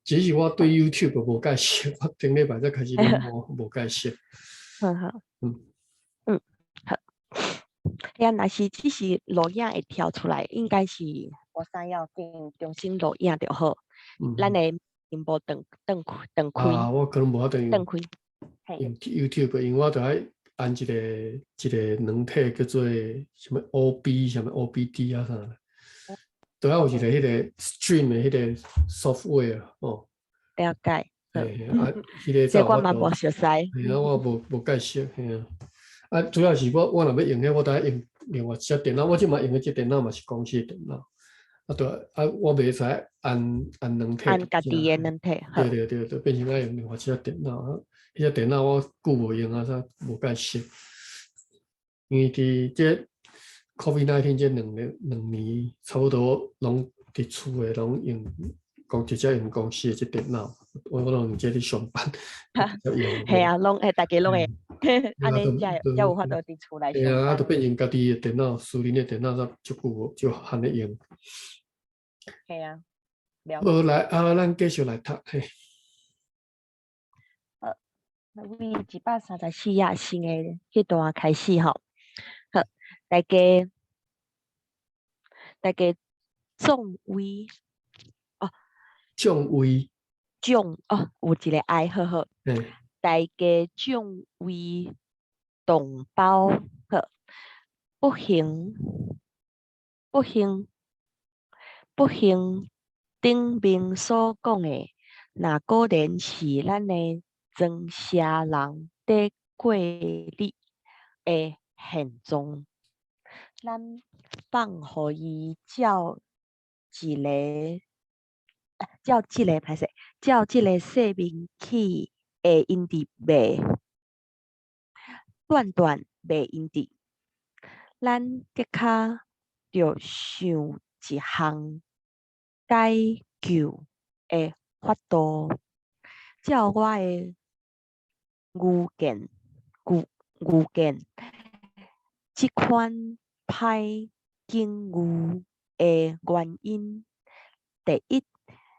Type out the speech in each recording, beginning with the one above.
只是我對 YouTube 無介熟，我頂禮拜才開始咧摸，無介熟。好好。嗯，好。遐若是只是錄影會跳出來，應該是無啥要緊，重新錄影就好。咱的螢幕斷斷開斷開。啊，我可能無法度用。斷開。用 YouTube，因為我著愛按一個軟體叫做啥物 OB，啥物 OBD 啊啥，著愛有一個彼個 stream 的彼個 software 哦。了解。嘿，啊，彼個這我嘛無熟悉。嘿啊，我無介熟，嘿啊。啊，主要是我若欲用彼，我著愛用另外一隻電腦。我這馬用的這電腦嘛是公司的電腦。啊，對啊，我袂使按按軟體。按家己的軟體。對對對對，變成愛用另外一隻電腦。彼隻電腦我久無用啊，啥無介熟。因為佇這 COVID-19 這兩年，差不多攏佇厝的攏用公直接用公司的這電腦，我攏用這咧上班。嘿啊，攏會大家攏會，按呢才有法度佇厝內上班。嘿啊，啊，就變成家己的電腦，私人的電腦，才足久無就罕咧用。嘿啊，好來啊，咱繼續來讀嘿。好，為134頁新的彼段開始吼。好，大家眾位哦，眾位，眾哦，有一個愛，好好。大家眾位同胞，好，不幸，不幸，不幸，頂面所講的，若果然是咱的莊社人佇過日的現狀，咱放予伊照一个，照這个歹勢，照這个說明去會用得袂？斷斷袂用得。咱的確著想一項解救的法度。照我的愚見，愚見，這款歹境遇的原因，第一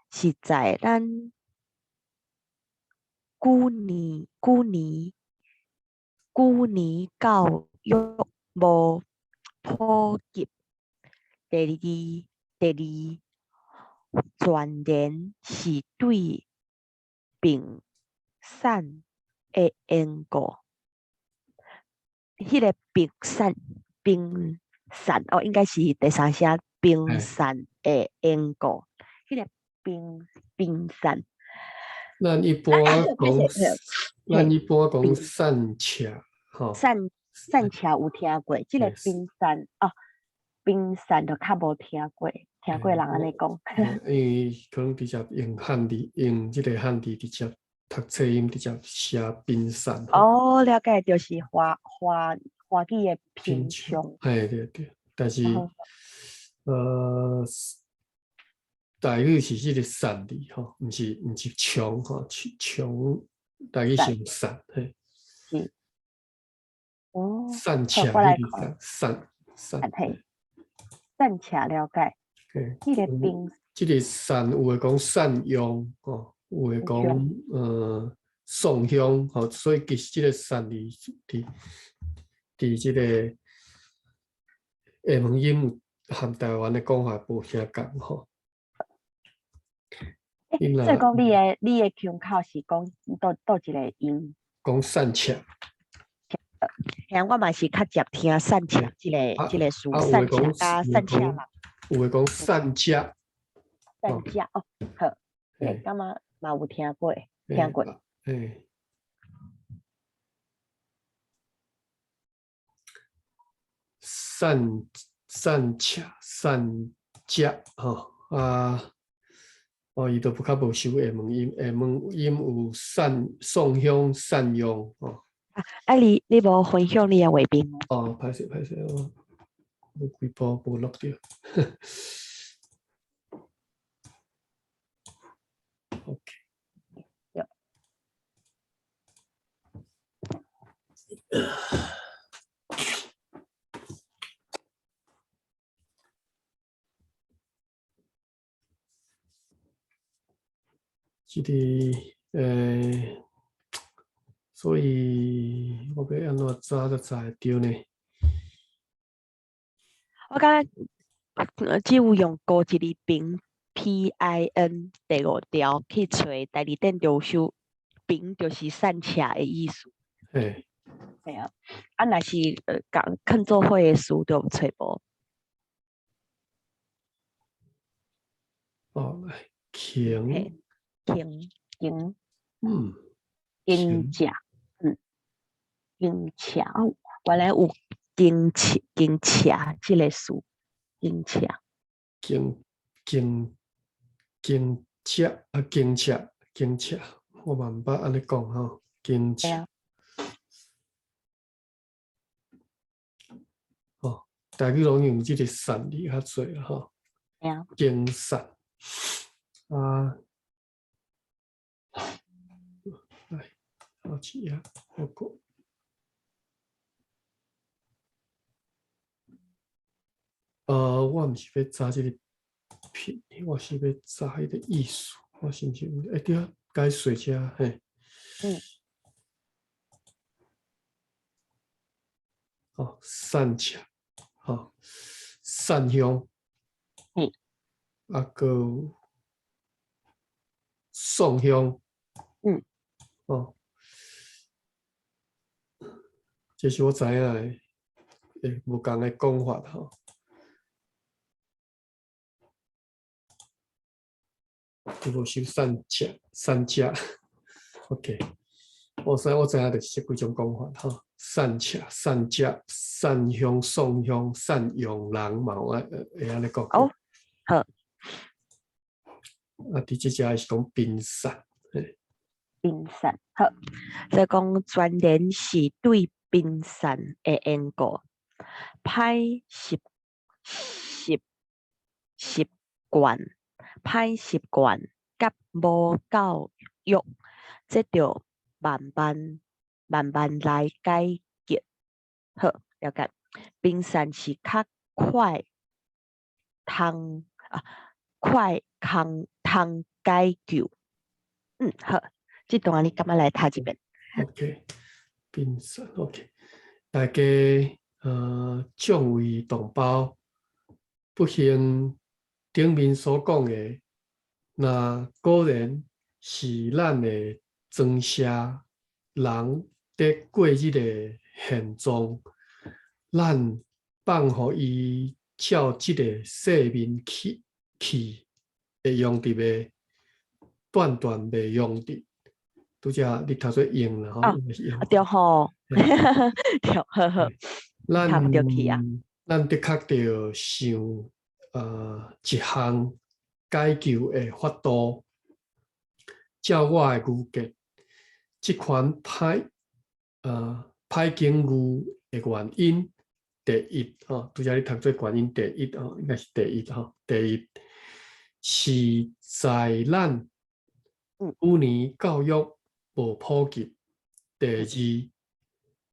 是在咱舊年教育無普及；第二，全然是對病散的緣故。彼個病散，病散哦，應該是第三聲冰散的緣故。彼個冰散。咱一般講散赤吼。散赤有聽過，這個冰散哦，冰散就較無聽過，聽過人按呢講。因為可能直接用漢字，用這個漢字直接讀冊音，直接寫冰散。哦，了解，就是華語的貧窮。嘿，對對，但是，台語是這個散字吼，毋是窮吼，窮台語是用散嘿。是。哦。散赤，彼個散散。嘿，散赤了解。彼個冰。這個散有的講散用吼，有的講送鄉吼，所以其實這個散字佇這個廈門音和台灣的講法無遐仝吼。所以講你的腔口是講佗一個音？講散赤。嘿，我嘛是較捷聽散赤這個詞，散赤佮散赤人。有的講散食。散食哦，好，欸，感覺嘛有聽過，聽過。嘿。散赤散食吼啊！哦，伊都較無收廈門音，廈門音有散送鄉散用吼。啊，你無分享你的畫面？哦，歹勢歹勢哦，我規波無錄著。OK。這个所以我欲按怎查才查會著呢？我感覺只有用高一字平 PIN 第五條去揣，第二點就有收平就是散赤的意思。嘿啊，啊若是共囥做伙的詞就揣無。哦，來，勤。嘿，勤，勤。勤。勤食，勤赤，哦，原來有勤赤，勤赤這个詞，勤赤。勤勤勤赤啊，勤赤，勤赤，我嘛毋捌按呢講吼，勤赤。哦，台語攏用這个散字較濟啦吼。勤散啊，來，開始啊，我講。我毋是欲查這个片，我是欲查彼个意思。我是毋是？欸，對啊，解說這嘿。哦，散赤，吼，散鄉。啊，閣有宋鄉。哦。這是我知影的，無仝的講法吼。伊無收散赤，散赤，OK。我知影就是這幾種講法吼，散赤、散食、散鄉、宋鄉、散陽人嘛有愛會按呢講。哦，好。啊，佇這遮是講貧散，嘿。貧散，好。所以講全然是對貧散的緣故，歹習習習慣，歹習慣佮無教育，這著慢慢慢慢來解決。好，了解。貧散是較快通啊，快通通解救。好，這段你感覺來讀一遍。 OK，貧散 OK，大家眾位同胞，不幸頂面所講的，若果然是咱的莊社人佇過日的現狀，咱放予伊照這个世面去去會用得袂？斷斷袂用得。拄才你讀做用啦吼，哦，對吼，對，好好，咱讀著去啊。咱的確著想一項解救的法度。照我的預見，這款歹境遇的原因，第一吼，拄才你讀做原因第一吼，應該是第一吼，第一是在咱語言教育無普及。第二，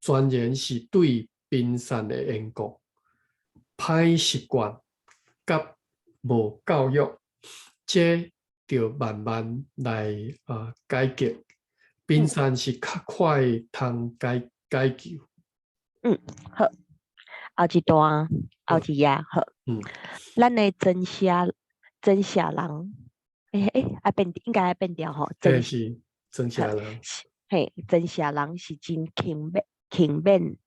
全然是對貧散的緣故，歹習慣佮無教育，這著慢慢來解決。貧散是較快通解解救。好，後一段，後一頁，好。咱的莊社莊社人，欸欸，啊變應該愛變掉吼。這是莊社人。嘿，莊社人是真勤勉，勤勉，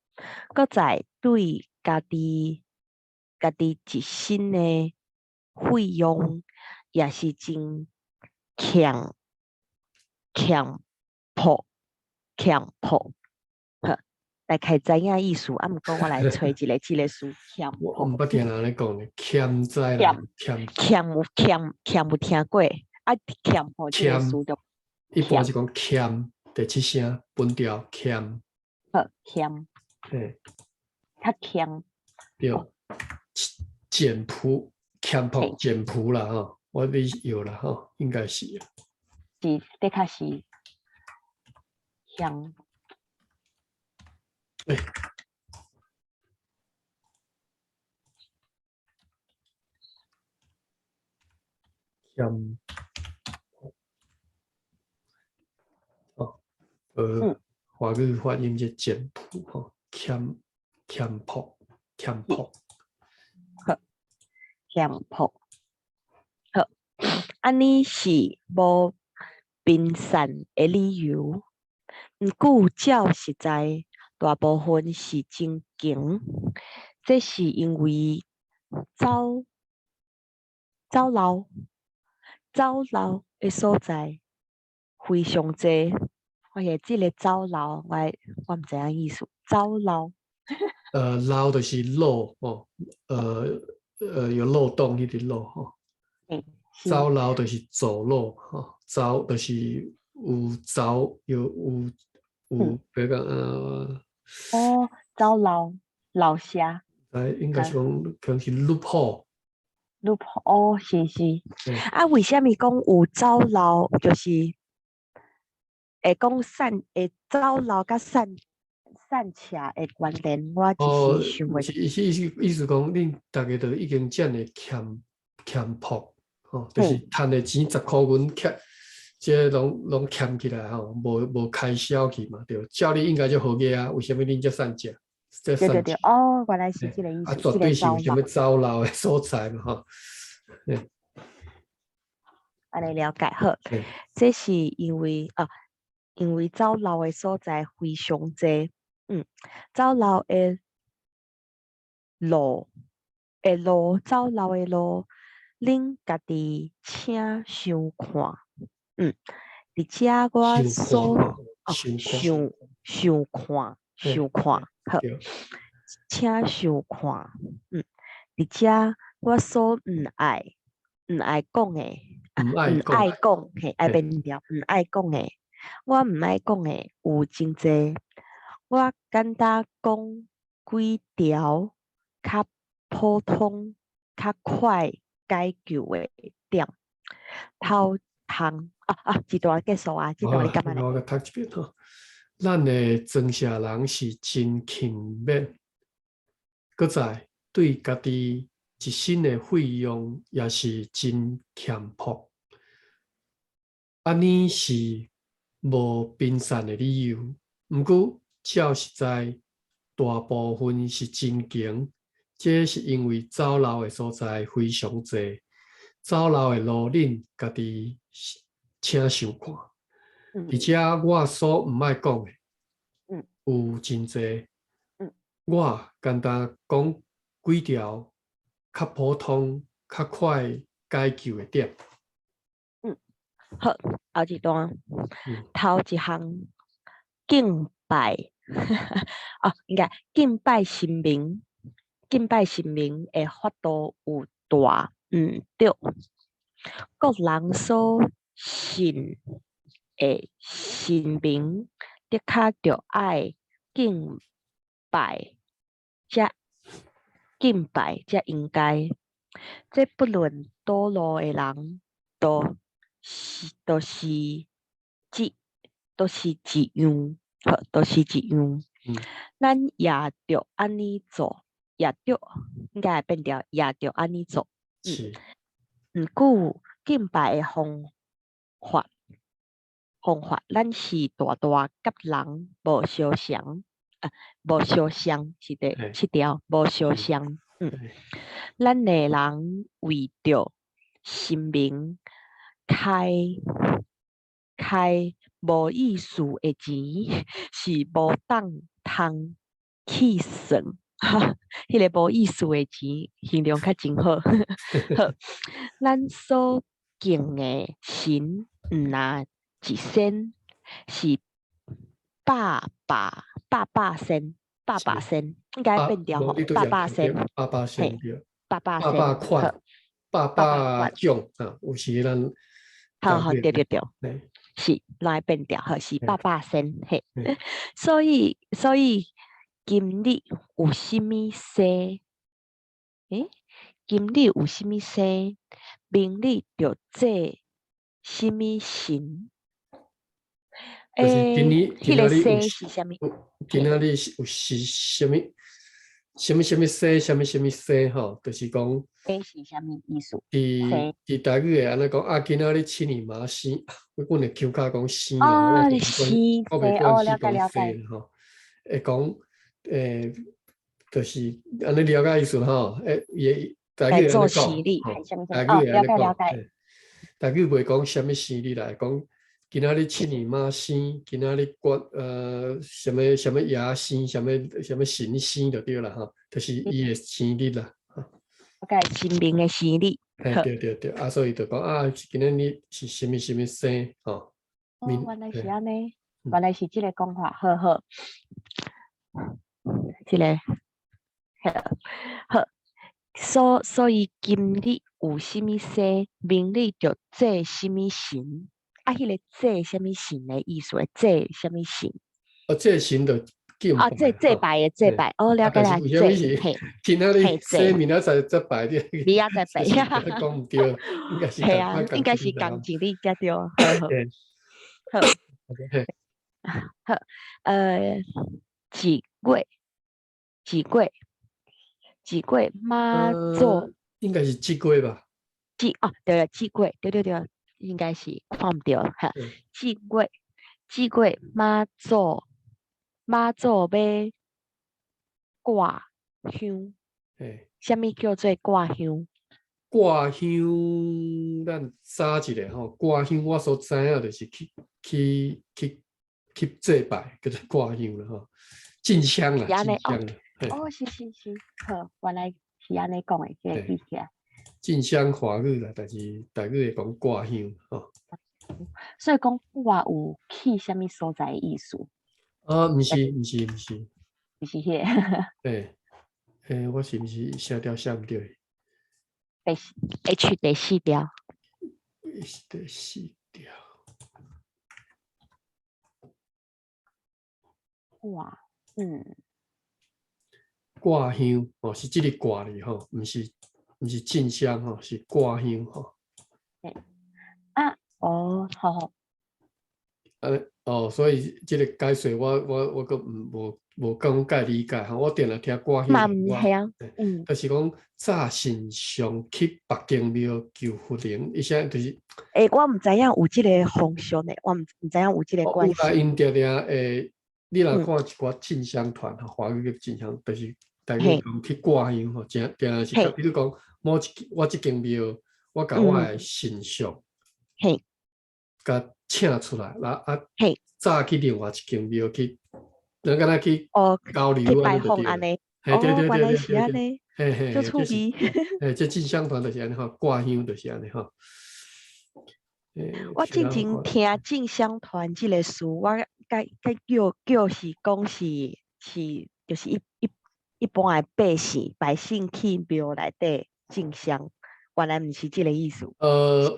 閣再對家己家己一身的費用，也是真儉儉樸儉樸。好，大概知影意思，啊，毋過我來揣一个這个詞，儉。我毋捌聽人咧講咧，儉知啦，儉儉有儉儉有聽過，啊，儉吼這个詞就一般是講儉，第七聲分調儉。好，儉。嘿。較儉。對，簡樸、儉樸、簡樸啦吼，我你有啦吼，應該是。是，的確是。香。欸。儉。華語發音這簡樸吼，儉儉樸儉樸。好，儉樸。好，按呢是無貧散的理由，毋過照實在，大部分是真窮。這是因為走走漏走漏的所在非常濟。發現這个走漏，我毋知影意思。走漏，漏就是漏哦，有漏洞彼个漏吼。走漏就是走漏吼，走就是有走有有有，比如講哦，走漏漏寫。哎，應該是講可能是 loophole。 loophole 哦，是是。啊，為啥物講有走漏，就是會講散會走漏佮散散赤的關聯，我一時想袂。意思講，恁逐家都已經遮爾儉儉樸，吼，就是趁的錢10箍銀，欠，這攏攏儉起來吼，無無開銷去嘛，對。照理應該就好額啊，為啥物恁遮散食？對對對，哦，原來是這个意思。啊，絕對是有啥物走漏的所在嘛，吼。按呢了解好，這是因為啊，因為走漏的所在非常濟，走漏的路的路，走漏的路，恁家己請想看，佇遮我所哦，想想看，想看，好，請想看，佇遮我所毋愛毋愛講的，毋毋愛講，嘿，愛變調，毋愛講的，我毋愛講的有真濟，我簡單講幾條較普通、較快解救的點。頭項啊啊，這段結束啊，這段你感覺咧？我閣讀一遍吼。咱的莊社人是真勤勉，閣再對家己一身的費用也是真儉樸。按呢是無貧散的理由，毋過照實在，大部分是真窮。這是因為走漏的所在非常濟，走漏的路恁家己請想看。而且我所毋愛講的，有真濟。我簡單講幾條較普通、較快解救的點。好，後一段，頭一項敬拜，哦，應該敬拜神明，敬拜神明的法度有大毋對，各人所信的神明的確著愛敬拜，才敬拜才應該。這不論佗落的人，都是都是這都是一樣，好，都是一樣。咱也著按呢做，也著應該會變調，也著按呢做。毋過敬拜的方法，咱是大大佮人無相像，啊，無相像是第七條，無相像。咱的人為著神明開開無意思的錢，是無當通去算。彼个無意思的錢，形容較真好。好，咱所敬的神，毋若一仙，是百百百百仙，百百仙，應該變調吼，百百仙，百百仙對，百百百百款，百百種啊，有時咱，好好對對對，是來變調，好是百百仙嘿。所以今日有啥物生？今日有啥物生？明日就祭啥物神？就是今年，彼个生是啥物？今仔日是有是啥物？啥物啥物生，啥物啥物生吼，就是講。這是啥物意思？佇佇台語會按呢講啊，今仔日七年媽生，阮會口較講生啊，哦，生，我袂哦，慣了解了是講解。生吼，會講就是按呢了解意思吼，伊台語會按呢講，吼，台語會按呢講，台語袂講啥物生日來講，今仔日七年媽生，今仔日關啥物啥物爺生，啥物啥物神生就對啦吼，就是伊的生日啦。了解神明的生日。嘿，對對對，啊，所以就講啊，今仔日是啥物啥物生吼。哦，原來是按呢，原來是這个講法，好好。這个，好，好。所以今日有啥物生，明日就祭啥物神。啊，彼个祭啥物神的意思？祭啥物神？哦，祭神就敬啊，祭祭拜的祭拜，哦，了解了，祭，嘿，今仔日生明仔載再拜的，明仔載拜，講毋對，應該是嘿啊，應該是仝一日才對，好好，好，好，一月，一月，一月媽祖，應該是這月吧？這哦，對了，這月，對對對，應該是看毋著，哈，這月，這月媽祖。媽祖欲掛香，啥物叫做掛香？掛香，咱查一下吼。掛香，我所知影就是去去去去祭拜，叫做掛香啦吼。進香啦，進香啦。哦，是是是，好，原來是按呢講的，這个記起來。進香華語啦，但是台語會講掛香吼。所以講掛有去啥物所在的意思？啊，毋是，毋是，毋是，毋是彼个。欸，欸，我是毋是寫條寫毋對？第四 H 第四條。 H 第四條。哇，嗯。掛香哦，是這個掛字吼，毋是毋是進香吼，是掛香吼。欸，啊，哦，好好。哦，所以這個解說我我閣毋無無講介理解吼，我定定聽掛香，嘛毋係啊，嗯，就是講早神像去別間廟求福靈，伊啥就是。欸，我毋知影有這个方向呢，我毋毋知影有這个關係。有啦，𪜶定定會，你若看一寡進香團吼，華語的進香，就是大家講去掛香吼，誠定定是，比如講某一我這間廟，我共我的神像，共請出來，然後啊，早去另外一間廟去，咱敢若去交流按呢就對了。哦，原來是按呢，嘿嘿，足趣味。嘿，這進香團就是按呢吼，掛香就是按呢吼。我之前聽進香團這个詞，我佮佮叫叫是講是是，就是一一一般的百姓百姓去廟內底進香，原來毋是這个意思。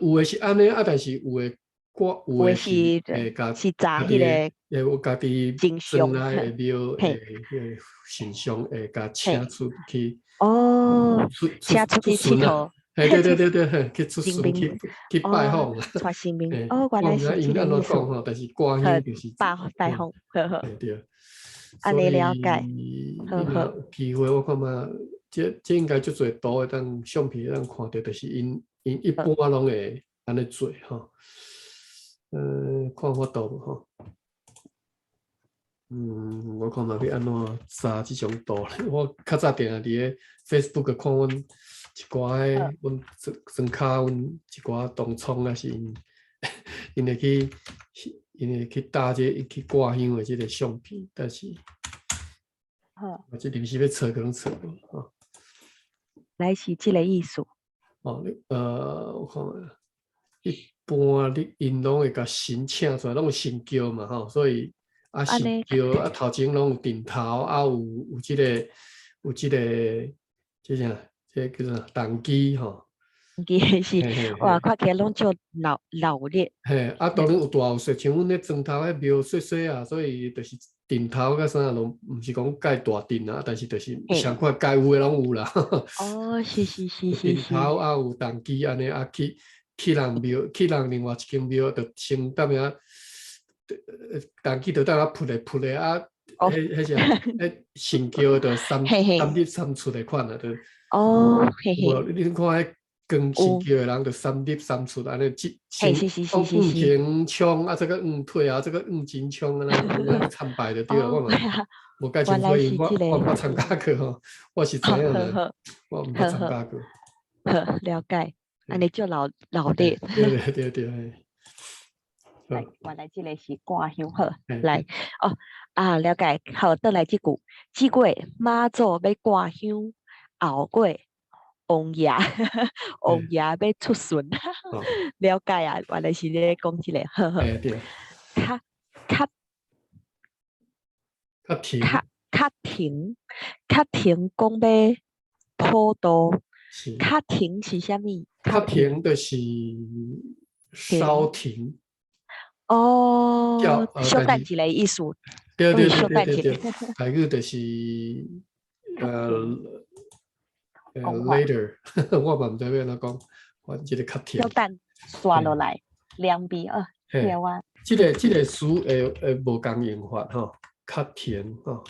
有的是按呢，啊，但是有的。掛有的是會共是查彼个，會有家己轉來的廟的彼个神像會共請出去。哦，請出去𨑨迌。嘿，對對對對，嘿，去出巡去去拜訪。帶神明。哦，原來是這我毋知𪜶按怎个意思。講吼，但是掛香就是拜拜訪，呵呵。對。按呢了解。所以，你若有機會，我感覺這這應該足濟圖會當相片會當看著，就是𪜶𪜶一般攏會按呢做吼。看法度無吼？嗯，我看嘛欲按怎查這種圖咧？我較早定定佇咧 Facebook 看阮一寡彼阮莊莊跤阮一寡同窗啊，是𪜶𪜶會去𪜶會去搭這個去掛香的這个相片，但是，我這臨時欲揣可能揣無吼。來是這个意思。哦，你我看覓。一般你𪜶攏會共神請出來，攏有神轎嘛吼，所以啊神轎啊頭前攏有陣頭，啊有有這个有這个這啥？這個叫做動機吼。機是哇，看起來攏足鬧鬧熱。嘿，啊當然有大有細，像阮咧莊頭彼廟細細啊，所以就是陣頭佮啥攏毋是講蓋大陣啊，但是就是上款該有的攏有啦。哦，是是是是陣頭啊有動機按呢啊去。去人廟，去人另外一間廟，就先踮遐，童乩就踮遐噗咧噗咧啊，彼彼只彼神轎就三三入三出的款啊，就你看彼扛神轎的人就三入三出按呢，先往前衝啊，這個往退啊，這個往前衝按呢參拜就對了。我嘛無介清楚，因為我毋捌參加過吼，我是知影的，我毋捌參加過。好，了解，按呢足熱鬧的。對對對對。來，原來這个是掛香，好，來，哦，啊，了解，好，倒來這句，這月媽祖欲掛香，後月王爺，王爺欲出巡，了解啊，原來是咧講這个，好好。較較較停，較較停，較停講欲普渡，較停是啥物？較停就是稍停。哦，小等一下意思。對對對對對，台語就是later，我嘛毋知欲按怎講，反正這个較停。小等煞落來，兩邊哦，對啊。這个詞會無仝用法吼，較停吼，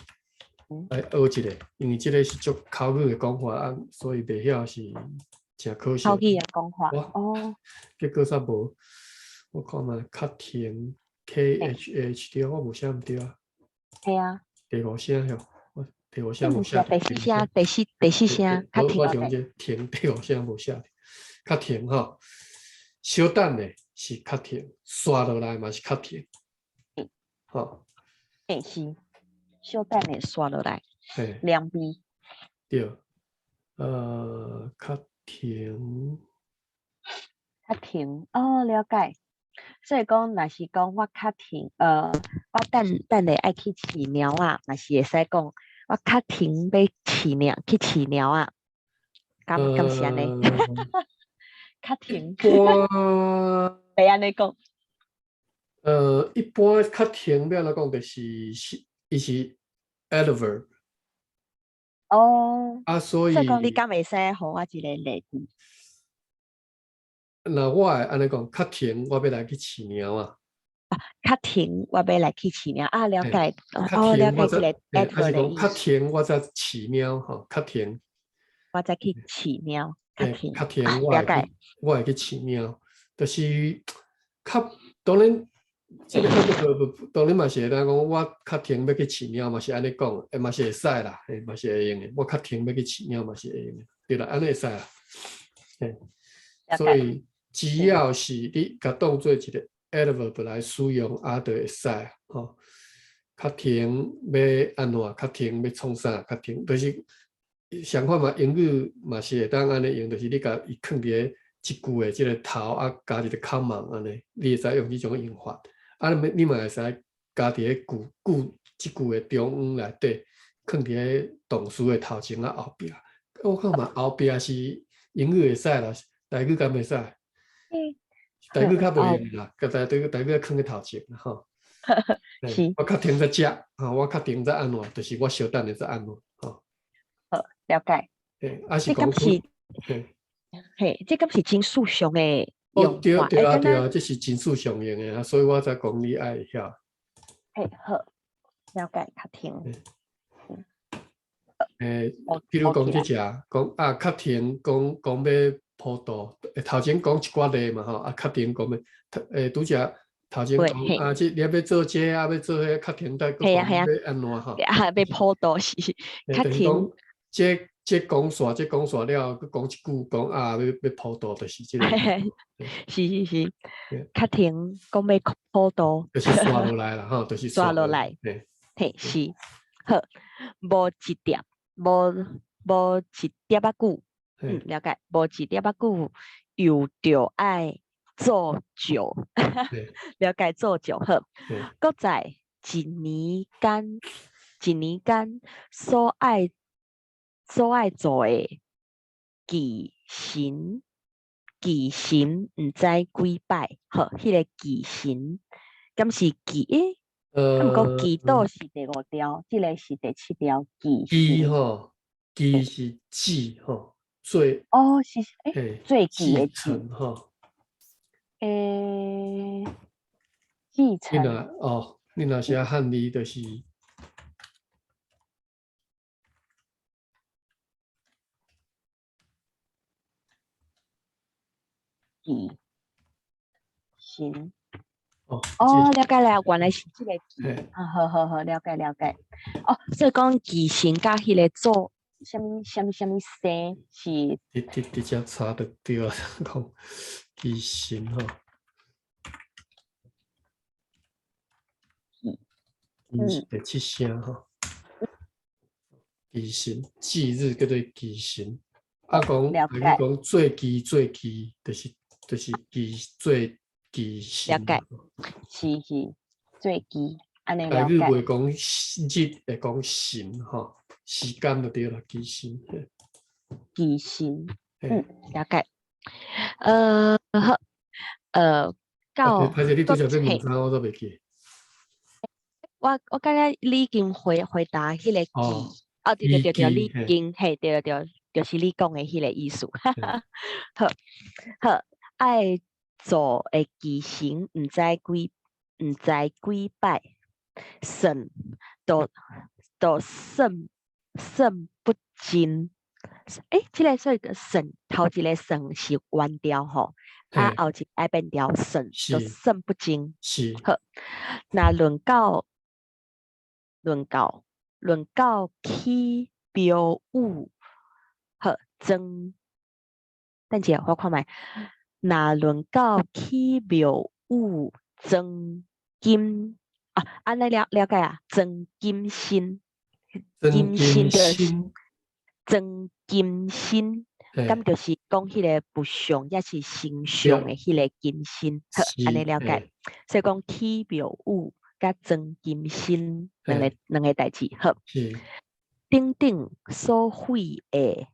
來學一下，因為這个是足口語的講法啊，所以袂曉是誠可惜。口語的講法，哦。結果煞無。我看覓較停 K H H 對，我無寫毋對啊。係啊。第五聲吼，我第五聲無寫。第四聲，第四聲較停。我用這停第五聲無寫，較停吼。小等的是較停，煞落來嘛是較停。吼。欸是，小等的煞落來，兩邊。對，較停。較停，哦，了解。所以講，若是講我較停，我等等下愛去飼貓仔，嘛是會使講我較停欲飼貓，去飼貓仔，敢是按呢？較停。我會按呢講。一般較停欲按怎講，就是是伊是 adverb。哦。啊，所以。所以講，你敢會使予我一个例子？若我會按呢講，較停，我欲來去飼貓仔。啊，較停，我欲來去飼貓啊，了解。哦，了解這个還是講較停，我才飼貓吼，較停。我才去飼貓，較停。較停，我會去飼貓，就是較當然，這个當然嘛是會當講，我較停欲去飼貓嘛是按呢講，欸嘛是會使啦，欸嘛是會用的。我較停欲去飼貓嘛是會用的，對啦，按呢會使啦。嘿，所以只要是你共當做一个 adverb 來使用，啊，就會使吼。較停欲按怎？較停欲創啥？較停就是相款嘛，英語嘛是會當按呢用，就是你共伊囥佇咧一句的這个頭啊，加一个 comma 按呢，你會使用這種用法。啊，你嘛會使加佇咧句句這句的中央內底，囥佇咧動詞的頭前啊後壁。我看嘛，後壁是英語會使啦，台語敢袂使？台語較袂用啦，台語囥佇頭前吼。是。我較停才食，吼，我較停才按怎，就是我小等下才按怎，吼。好，了解。嘿，啊是講，嘿，這敢是真事上的哦，對對啊對啊，這是真事常用的啊，所以我才講你愛會曉。嘿，好，了解，較停。欸，比如講這隻，講啊，較停，講講欲普渡，頭前講一寡例嘛吼，啊，較停講欲，欸，拄則頭前講啊，這你欲做這啊，欲做彼，較停再閣講欲按怎吼？啊，欲普渡是較停。這講煞，這講煞了，閣講一句講啊，欲普渡就是這个。是是是，較停講欲普渡。就是煞落來啦，吼，就是煞落來。嘿，是，好，無一粒，無一粒仔久，了解，無一粒仔久，又著愛做醮，了解做醮好。閣再一年間，一年間所愛做的祭神，祭神毋知幾擺，好，彼个祭神，敢是祭？欸？啊，毋過祈禱是第五條，這个是第七條。祭祭吼，祭是祭吼，做哦，是欸，做祭的祭吼。欸，繼承。你若哦，你若寫漢字就是忌神。哦，哦，了解了，原來是這个忌。嘿。啊，好好好，了解了解。哦，所以講忌神佮彼个做啥物啥物啥物生是？直接查就對啊，講忌神吼。是第七聲吼。忌神，忌日叫做忌神。啊，講了啊，你講做忌做忌，就是忌做忌神。了解，是是，做忌，按呢台語了解。袂講日，會講神吼，時間就對啦，忌神。忌神，嗯，了解。好，到歹勢你拄才欲問啥，我都袂記。我感覺你已經回答彼个忌，哦，對對對對，你已經嘿，對對對，就是你講的彼个意思。好，好，愛做的忌神，毋知幾擺，算都算不盡。欸，這个所以算頭一个算是原調吼，啊後一個愛變調算，就算不盡。是。好，若輪到起廟宇，好裝，等下我看覓，若輪到起廟宇裝金啊，按呢了解啊，裝金身，金身就是裝金身，敢就是講彼个佛像，抑是神像的彼个金身，好，按呢了解。所以講起廟宇佮裝金身兩个代誌，好。頂頂所費的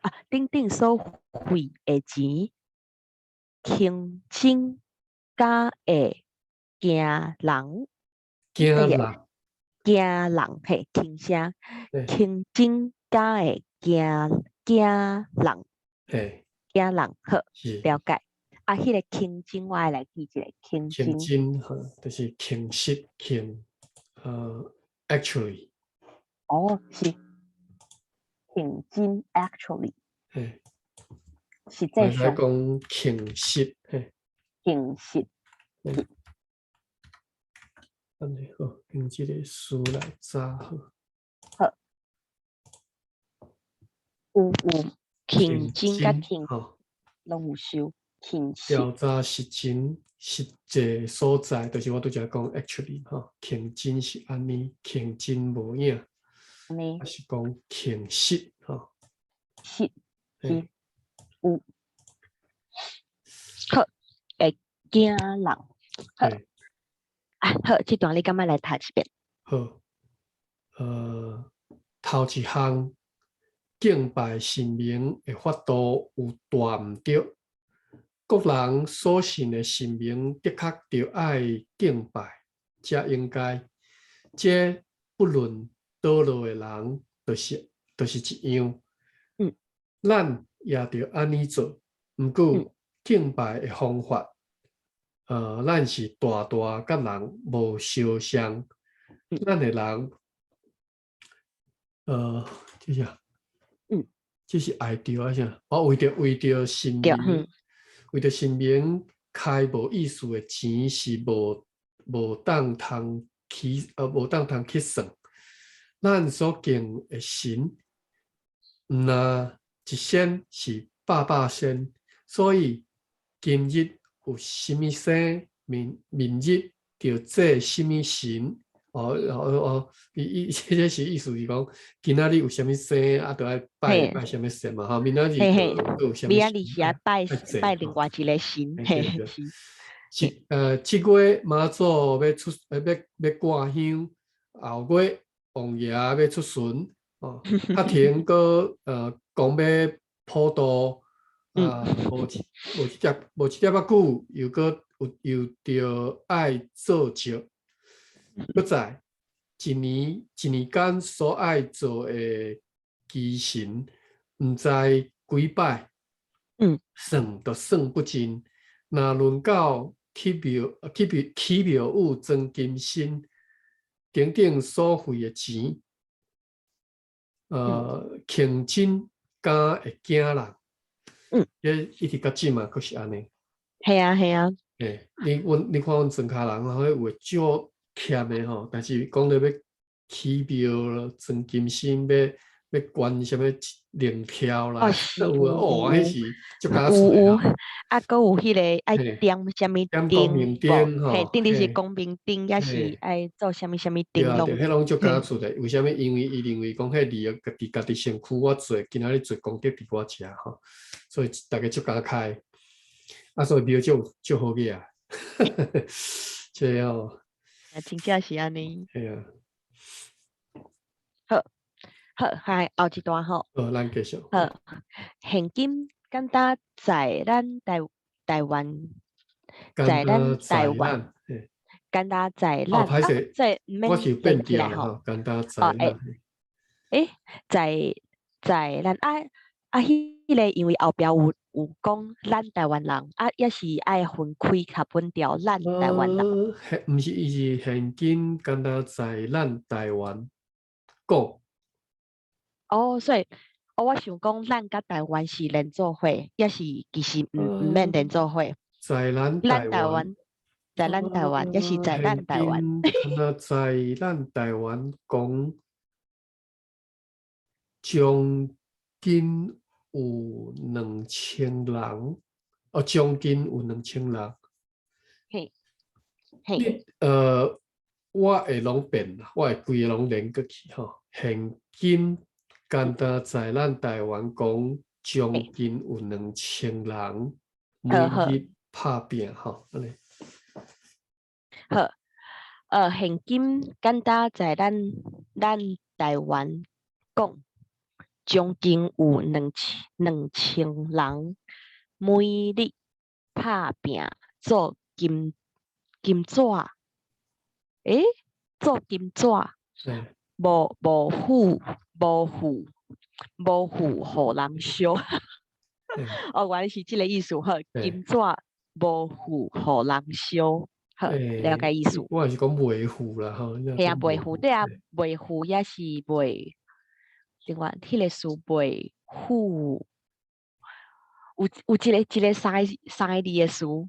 啊，頂頂所費的錢，輕真敢會驚人，驚人，驚人嘿，輕聲，輕真敢會驚人，驚人，好，了解。啊，彼个輕真我愛來記一下，輕輕真吼，就是輕實輕，actually。哦，是輕真，actually。實際上。講輕實，嘿。輕實。按呢好，用這个詞來查好。好。有輕真佮輕，攏有收輕實。調查實情實際所在，就是我拄才講 actually 吼，輕真是按呢，輕真無影，抑是講輕實吼。實是有。好，會驚人。好，啊好，這段你敢欲來讀一遍？好，頭一項敬拜神明的法度有大毋對，各人所信的神明的確著愛敬拜，才應該。這不論佗落的人，就是一樣。咱也著按呢做，毋過敬拜的方法，咱是大大佮人無相像。咱的人，這是這是愛著啊啥？我為著神明，為著神明開無意思的錢是無當通去算。咱所敬的神，毋若一仙是百百仙，所以今日有啥物生，明日就祭啥物神。哦哦哦，伊伊這個是意思是講，今仔日有啥物生，啊，就愛拜拜啥物神嘛，吼，明仔日就有啥物明仔日是愛拜拜另外一个神，嘿，是。7月媽祖欲掛香，後月王爺欲出巡，哦，較停閣講欲普渡，啊，無一粒仔久，又閣有又著愛做醮。閣再一年一年間所愛做的祈神，毋知幾擺，算都算不盡。若輪到起廟宇裝金身，等等所費的錢，輕真敢會驚人。這一直到這嘛，閣是按呢。嘿啊嘿啊。嘿，你看阮庄跤人吼，有的足俭的吼，但是講著欲起廟啦、裝金身，欲捐啥物靈票啦，有啊，哦，彼是足敢有有，啊，閣有彼個愛點啥物點光明燈吼，嘿，頂日是光明燈，抑是愛做啥物啥物燈。對啊，對，彼攏足敢出的。為啥物？因為伊認為講彼字佇家己身軀我做，今仔日做功德佇我遮吼，所以逐家足敢開。啊，所以廟足足好額啊，這吼。啊，真正是按呢。嘿啊。好，好，還後一段吼。好，咱繼續。好，現今敢若在咱台灣，在咱台灣，敢若在咱，哦，歹勢，這毋免我是變調吼，敢若在咱。欸，在咱啊啊，彼个因為後壁有講咱台灣人啊，抑是愛分開較本調，咱台灣人。毋是，伊是現今敢若在咱台灣講。哦，所以，哦，我想講咱佮台灣是連做伙，抑是其實毋免連做伙。在咱台灣，在咱台灣，抑是在咱台灣。敢若在咱台灣講，將近有2000人，哦，將近有兩千人。嘿，嘿。我會攏變，我會規个攏連過去吼。現今敢若在咱台灣講，將近有兩千人每日拍拚吼，按呢。好，現今敢若在咱台灣講，將近有兩千人每日拍拚做金紙，欸，做金紙，無付予人燒。哦，原來是這个意思，好，金紙無付予人燒，好，了解意思。我也是講袂付啦，吼。嘿啊，袂付，對啊，袂付抑是袂，另外彼个詞袂付，有一個三個字的詞，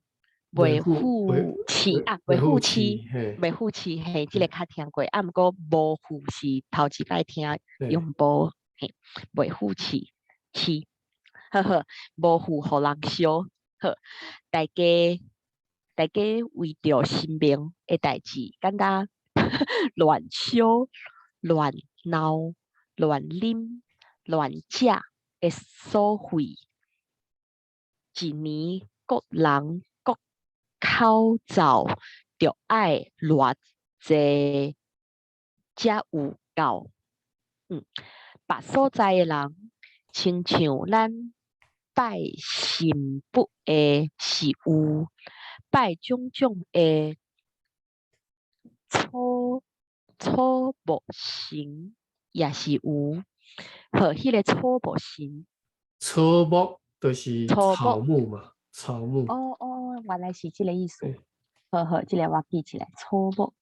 袂付飼啊，袂付飼，袂付飼，嘿，這個較聽過，啊，毋過無付是頭一擺聽，用無，嘿，袂付飼飼，好好，無付予人燒，好，大家為著神明的代誌，敢若亂燒、亂鬧、亂啉、亂食的所費，一年各人各口罩，著愛偌濟才有夠。別所在的人，親像咱拜神佛的是有，拜種種的草木神也是有。好，彼个草木神，草木就是草木嘛，草木。哦哦，原來是這个意思。好好，這个我記起來，草木。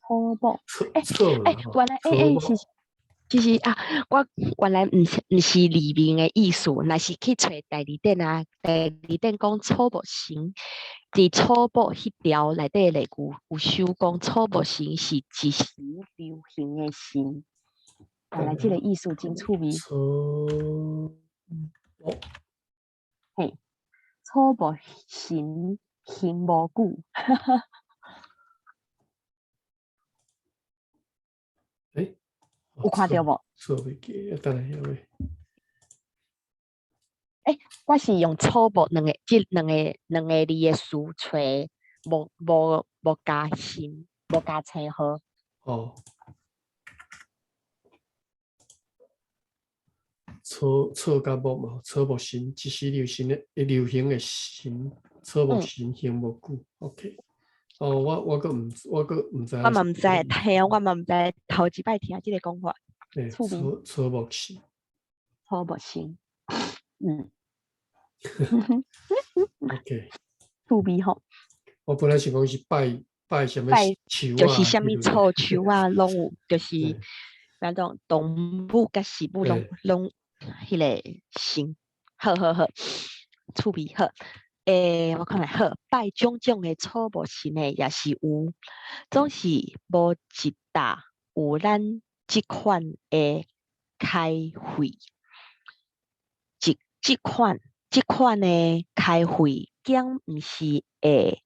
草木，欸欸，原來欸欸是，其實啊，我原來毋是字面的意思，若是去揣大字典啊，大字典講草木神，佇草木彼條內底例句有收講草木神是一時流行的神，原來這个意思真趣味。草木，嘿，草木神興無久。欸，有看著無？錯袂記，等下下尾。欸，我是用草木兩個，這兩個字的詞揣，無加心，無加稱號。哦。草佮木嘛，草木神，一時流行的神，草木神興無久。OK。哦，我閣毋知。我嘛毋知，嘿啊，我嘛毋知，頭一擺聽這个講法。欸，草木神。草木神，OK。趣味吼。我本來想講是拜拜啥物樹啊，就是啥物草樹啊，攏有，就是那種動物佮植物攏彼个神。好好好，趣味好。我看覓好，拜種種的草木神的也是有，總是無一搭有咱這款的開費。這款的開費，敢毋是會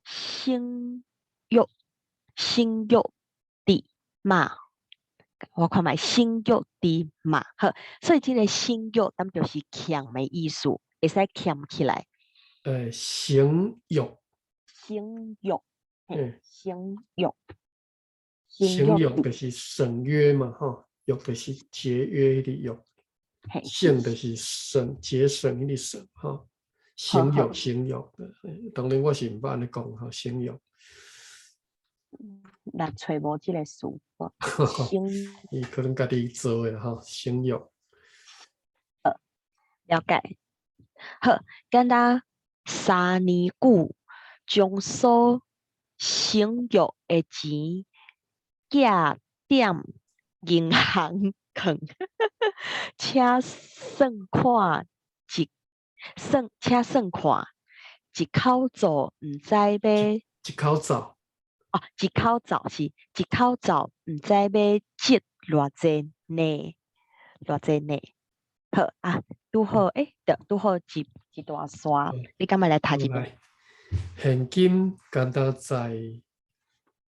省約省約佇嘛？我看覓省約佇嘛？好，所以這个省約，敢就是儉的意思，會使儉起來。省約。省約，省約。省約就是省約嘛，吼，約就是節約的約，省就是省節省彼个省，吼，省約省約，當然我是毋捌按呢講吼，省約。若揣無這个詞，省。伊可能家己做的吼，省約。了解。好，敢若3年久，將所省約的錢寄踮銀行囥，請算看一算，請算看一口灶毋知欲一口灶。哦，一口灶是一口灶，毋知欲積偌濟呢？偌濟呢？好啊，拄好，對，拄好一大線，你敢欲來讀一遍？現今敢若在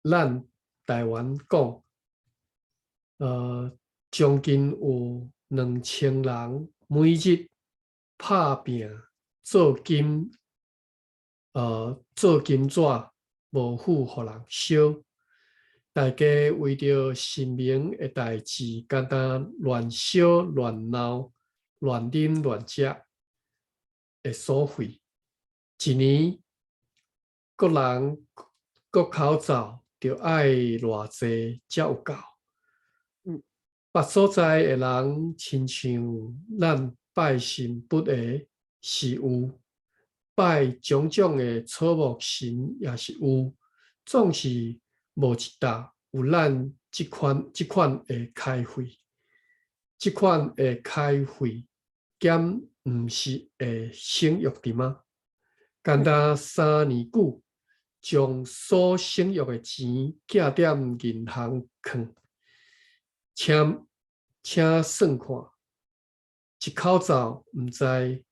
咱台灣講，將近有2000人每日拍拚做金紙無付予人燒。大家為著神明的代誌，敢若亂燒、亂鬧、亂啉、亂食的所費，一年各人各口罩著愛偌濟才有夠。別所在的人親像咱拜神佛的是有，拜種種的草木神也是有，總是無一搭有咱這款的開費，這款的開費，敢毋是會省約佇嗎？敢若3年久，將所省約的錢寄踮銀行囥，請算看，一口灶毋知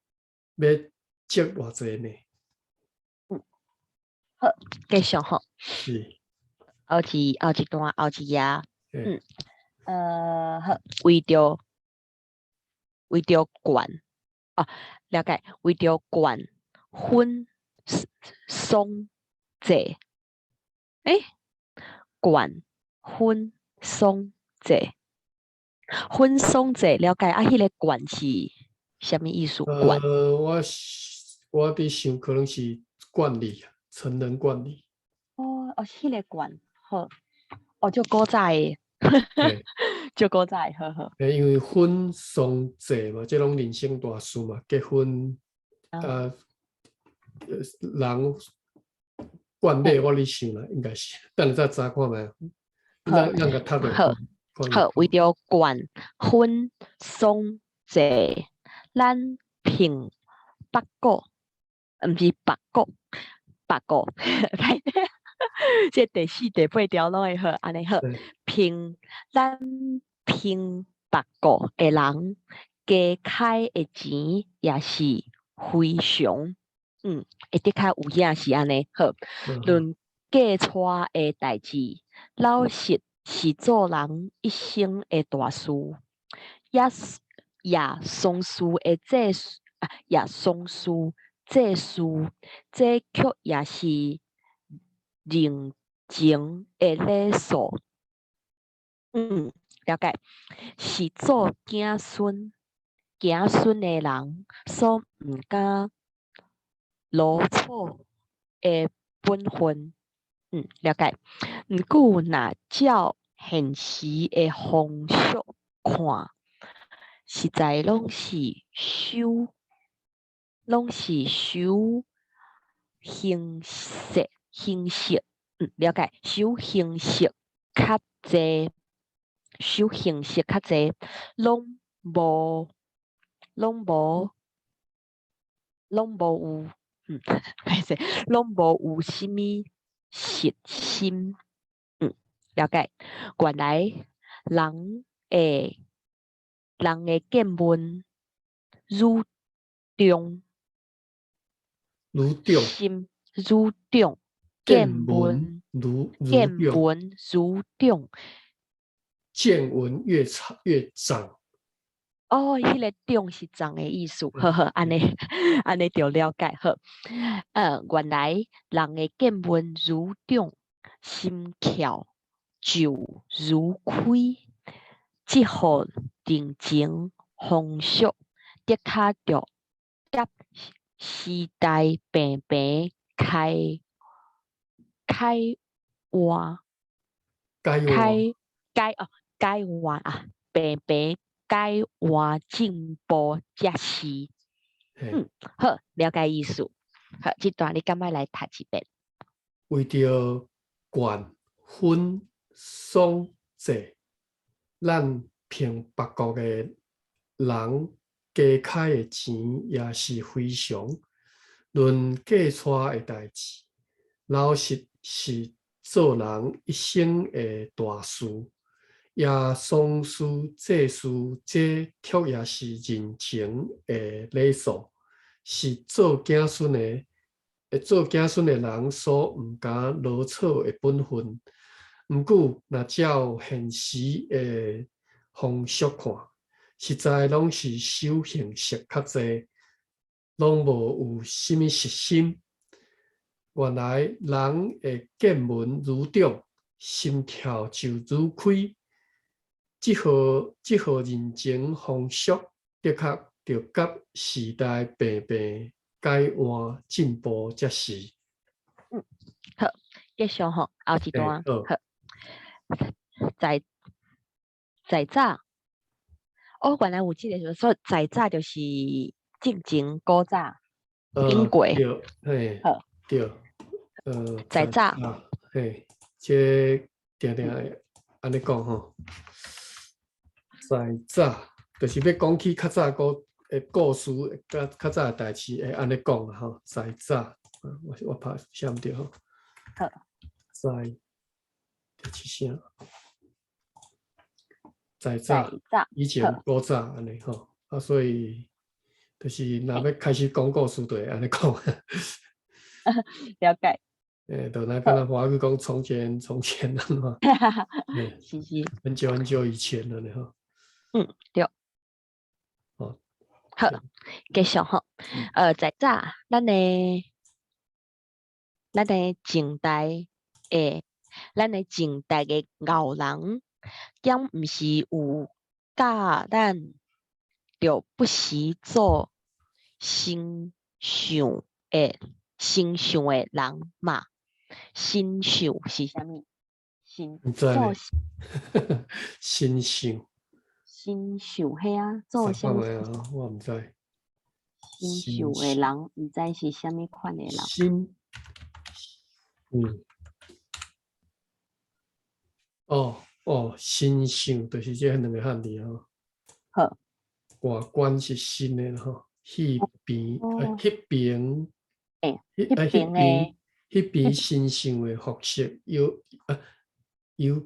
欲積偌濟呢？好，繼續吼。是。後一段，後一頁。好，為著冠，哦，了解，為著冠婚喪祭，冠婚喪祭，婚喪祭，了解啊？彼个冠是啥物意思？冠？我佇想，可能是冠禮，成人冠禮。哦，彼个冠，好，哦，足古早的，足古早的，好好。因為婚喪祭嘛，這攏人生大事嘛，結婚啊，人冠禮，我咧想啦，應該是，等下再查看覓，咱共讀落。好，好，為著冠婚喪祭，咱憑北國，毋是北國，北國，這第四、第八條攏會好，按呢好。咱憑別國的人加開的錢也是非常，會的確有影是按呢好。論嫁娶的代誌，老實是做人一生的大事，也喪事的祭啊，也喪事祭事，這卻也是人情的禮數。了解，是做子孫的人所毋敢囉嗦的本分。了解。毋過若照現時的風俗看，實在攏是收形式，了解，收形式較濟，收形式較濟，攏無，攏無，攏無有，歹勢，攏無有啥物實心，了解。原來人的見聞愈重，愈重，心愈重，見見聞聞愈見愈重，聞愈重。見聞越長越長。哦，彼个長是長的意思，好好，按呢按呢就了解好。原來人的見聞愈長，心竅就愈開，這號人情風俗的確著佮時代平平開開換改換開改哦改換啊，平平改換進步才是。好，了解意思。好，這段你敢愛來讀一遍？為著冠婚喪祭，咱憑別國的人加開的錢也是非常。論嫁娶的代誌，老實是做人一生的大事。也喪事祭事，這卻也是人情的禮數，是做子孫的，做子孫的人所毋敢囉嗦的本分。毋過，若照現時的風俗看，實在攏是守形式較濟，攏無有啥物實心。原來人的見聞愈長，心竅就愈開。這號人情風俗，的確著佮時代平平改換進步才是。好，繼續吼，後一段。好。好。在在早，哦，原來有這个，所以在早就是進前古早，經過。對，嘿，好。對，在早。嘿，這定定會按呢講吼。在早，就是欲講起較早的故事，較較早的代誌，會按呢講啦吼。在早，我拍寫毋著吼。好。在，第七聲。在早，以前古早按呢吼，啊，所以就是若欲開始講故事，就會按呢講。了解。就若敢若華語講從前從前按怎？是是。很久很久以前了呢吼。對。哦。好，繼續吼。在早，咱的前代的後人，敢毋是有教咱著不時做身相的身相的人嘛？身相是啥物？身做身相。身相彼啊，做啥物？我毋知。身相的人，毋知是啥物款的人。身，哦哦，身相就是這兩个漢字吼。好。外觀是新的吼，彼邊，彼邊，彼邊的，彼邊身相的服飾有啊有，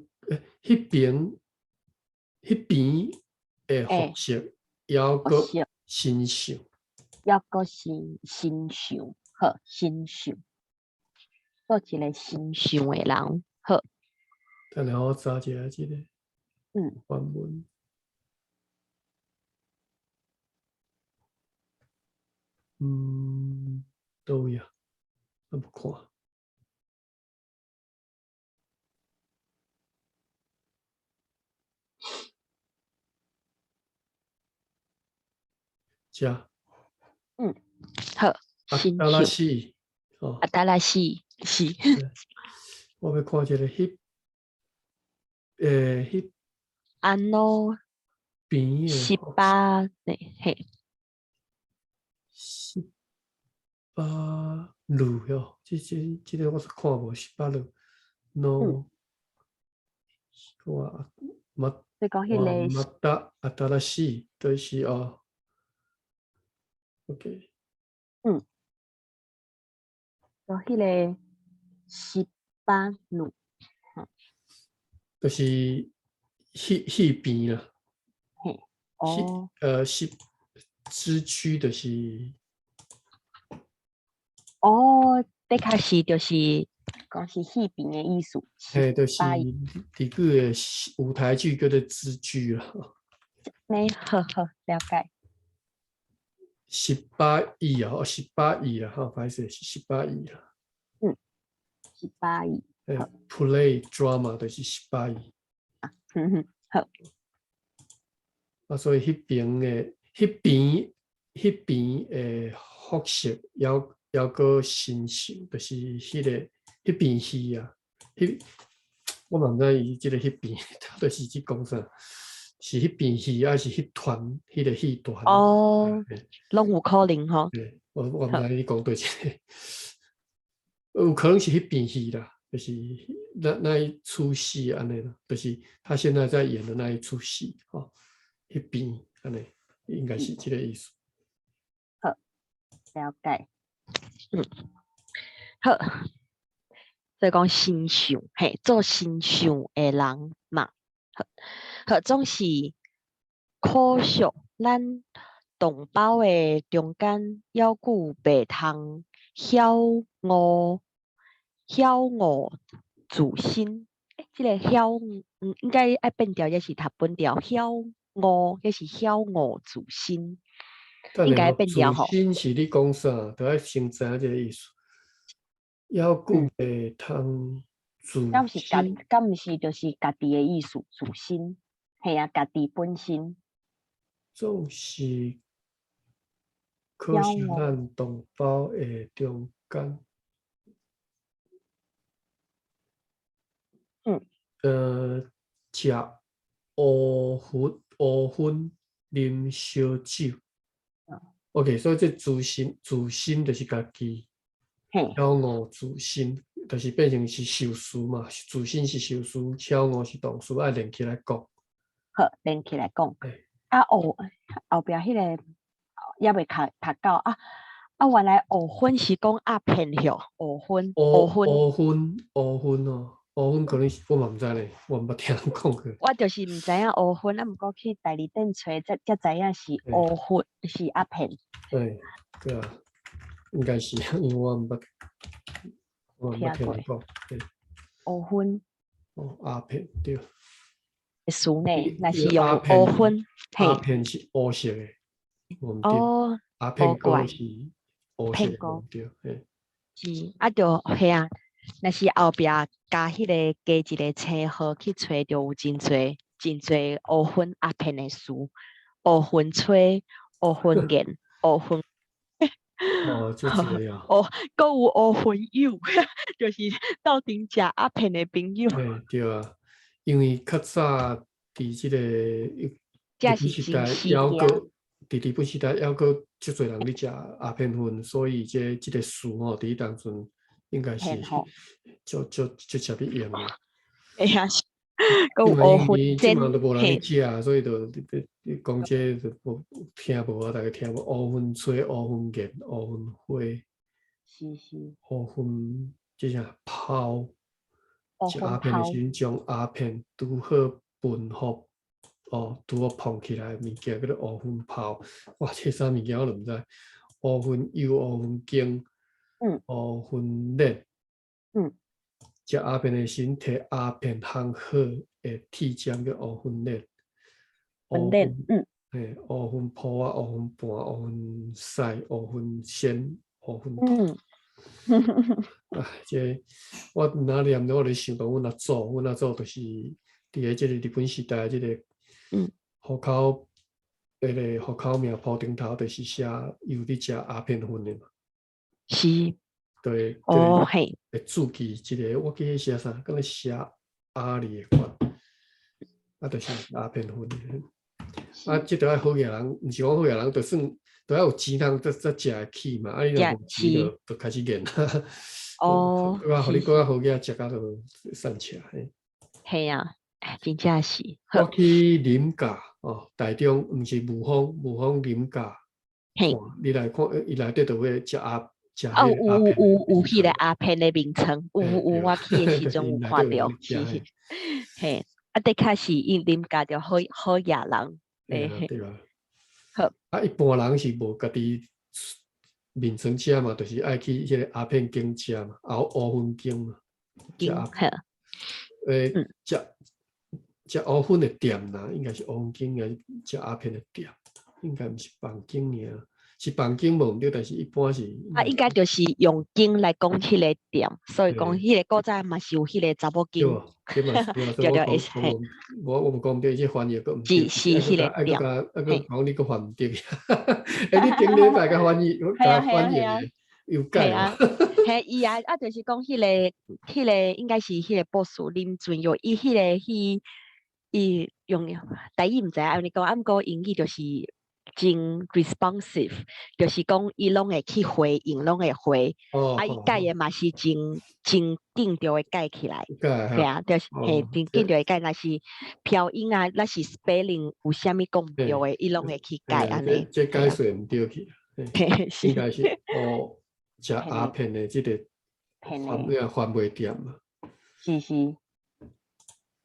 彼邊彼邊的服飾，猶閣身相，猶閣身身相，好，身相，做一个身相的人，好。等下我查一下這个原文。佗位啊？我無看。遮。好。阿達拉西，哦。阿達拉西是。我欲看一个彼，彼安怎邊的 18嘿。18路哟，這個我是看無18路，喏，我嘛所以講彼個また新しい就是哦，OK。就彼個十八路，就是彼彼邊啦。嘿，哦，是支區就是哦，的確是就是講是彼邊的意思。嘿，就是佇久的舞台劇叫做支劇啦。呢，好好了解。十八億啊，十八億啊，哈，歹勢是十八億啦。十八億。 Play drama 就是十八億。啊，哼哼，好。啊，所以彼邊的彼邊彼邊的服飾，猶猶閣新秀，就是彼個彼邊戲啊，彼我嘛毋知伊這個彼邊到底是指講啥，是彼邊戲，抑是彼團彼個戲團？哦，攏有可能吼。對，我毋知你講對一個，有可能是彼邊戲啦，就是那一齣戲按呢啦，就是他現在在演的那一齣戲，吼，彼邊按呢，應該是這個意思。好，了解。好，所以講新秀，嘿，做新秀的人嘛，好，好，總是可惜，咱同胞的中間，猶閣袂通曉悟曉悟自身。欸，這個曉應該愛變調，抑是讀本調？曉悟，抑是曉悟自身？應該變調吼。自身是你講啥？著愛先知影這個意思。猶閣袂通自敢是家，敢毋是就是家己的意思？自身，嘿啊，家己本身。總是可惜咱同胞的中間。食烏粉、烏粉、啉燒酒。OK，所以這自身、自身就是家己。曉悟自身，就是變成是受詞嘛。自身是受詞，曉悟是動詞，愛連起來講。好，連起來講。啊，後後壁彼個猶未讀讀到啊啊！原來烏粉是講鴉片吼，烏粉，烏粉，烏粉，烏粉哦，烏粉可能是我嘛毋知咧，我毋捌聽人講過。我就是毋知影烏粉，啊，毋過去代理店揣，才知影是烏粉，是鴉片。對，對啊，應該是，因為我毋捌，我毋捌聽人講。烏粉。哦，鴉片對。詞呢，若是用烏粉，鴉片是烏色的，無毋對。鴉片膏是烏色的，無對。嘿。是，啊，就嘿啊，若是後壁加彼個加一個星號去揣，就有真濟真濟烏粉鴉片的詞，烏粉吹、烏粉言、烏粉。哦，就這樣。哦，閣有烏粉友，就是鬥陣食鴉片的朋友。嘿，對啊，因為較早佇這個日本時代，猶閣佇日本時代，猶閣足濟人咧食鴉片粉，所以這個詞吼，佇彼當陣應該是足足足常咧用的。會啊，閣有烏粉這馬都無人咧食，所以就你講這就無聽無啊，大家聽無。烏粉吹、烏粉言、烏粉花，是是。烏粉這啥泡？食鴉片的時陣，將鴉片拄好混合，哦，拄好碰起來的物件叫做烏粉泡。哇，這啥物件我都毋知。烏粉油、烏粉羹、烏粉鏈。食鴉片的時陣，摕鴉片烘好的鐵漿叫烏粉鏈。粉鏈，嘿，烏粉鋪啊，烏粉盤，烏粉屎，烏粉仙，烏粉。啊，這個我若念著，我就想到阮阿祖，阮阿祖就是佇咧這個日本時代，這個戶口，彼個戶口名簿頂頭就是寫有佇食鴉片粉的嘛。是。對，哦嘿。會注記這個，我記得寫啥，敢若寫阿里的款，啊，就是鴉片粉的。啊，這著愛好額人，毋是講好額人，就算著愛有錢通才才食會起嘛。啊，你若無錢就就開始練。哦。閣較予你閣較好額食甲就散赤嘿。嘿啊。真正是。我去林家哦，台中毋是霧峰，霧峰林家，你來看，伊內底就會食鴨，食哦，有有有有彼个鴉片的眠床，有有，我去的時陣有看著，是是，嘿，啊，的確是𪜶林家著好好野人，對對啊。好，啊，一般人是無家己眠床食嘛，就是愛去彼个鴉片間食嘛，烏粉間嘛，食鴉片，食食烏粉的店啦，應該是烏粉間，應該食鴉片的店，應該毋是房間爾，是房間無毋對，但是一般是。啊，應該就是用間來講彼个店，所以講彼个古早嘛是有彼个查某間。對，對對，嘿。我無講毋對，這翻譯閣毋對。是是彼个店。啊，閣講你閣翻毋對。欸，你頂禮拜共翻譯，共翻譯有改無？嘿，伊啊，啊，就是講彼个應該是彼个博士林俊佑，伊彼个去伊用台語毋知影按呢講，啊，毋過英語就是真 responsive，就是講伊攏會去回應，攏會回，啊，伊改的嘛是真真緊就會改起來，對啊，就是嘿，真緊就會改，若是飄音啊，若是 spelling 有啥物講毋對的，伊攏會去改按呢。這解說毋對去，應該是哦，食鴉片的這個販賣店嘛。是是，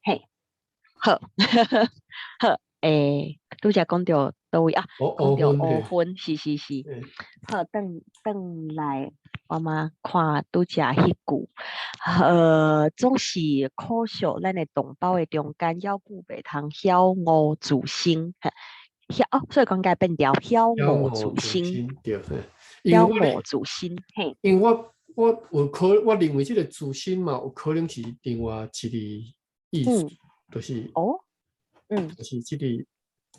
嘿，好，好，欸，拄才講著佗位啊？講著烏粉，是是是。好，轉轉來，我嘛看拄才彼句，總是可惜咱的同胞的中間，猶閣袂通曉惡自新，曉哦，所以講該變調曉惡自新，對，曉惡自新，嘿。因為我有可，我認為這個自新嘛，有可能是另外一個意思，就是哦，就是這個，